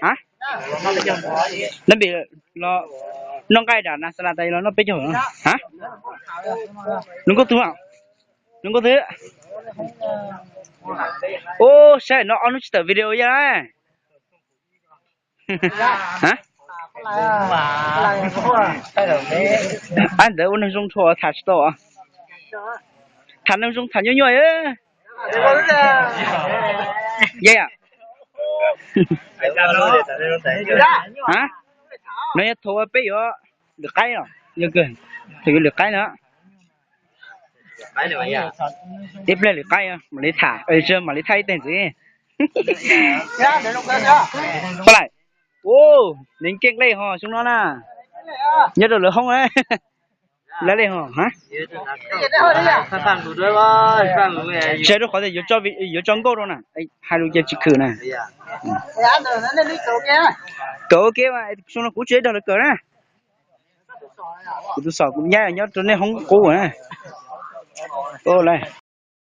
Ha? Nab npis los noj nqaij dam nas xas las tas los noj peb caug. Ha? Nws nkauj twg? Nws nkauj twg? Ub, saib no ob hnub tsis tawm video yog lawm. Ha? Ab, ntawd ua neeg zoo dhau tham tsis tau. Tham neeg zoo tham nyuaj nyuaj. Yog yam. Ha? No yog thaum peb yuav lwm qaib los yog kawg, thaum yuav lwm qaib na. Ib pliag lwm qaib mam li tham, mam li thaij ib teg ntxiv. Pab laim, ub, nws nkeej lej ho xyoo no na, nyob rau lawv hoob lawv lej ho. Tsis hais rau qhov tias yuav tso nkauj rau na, hais lus ces tsis khwm na. Kawm ua ke, xyoo no kuv tsis dag lawv kawm na. Kuv tus xom kuv nyab nyob rau nej hoob qub na.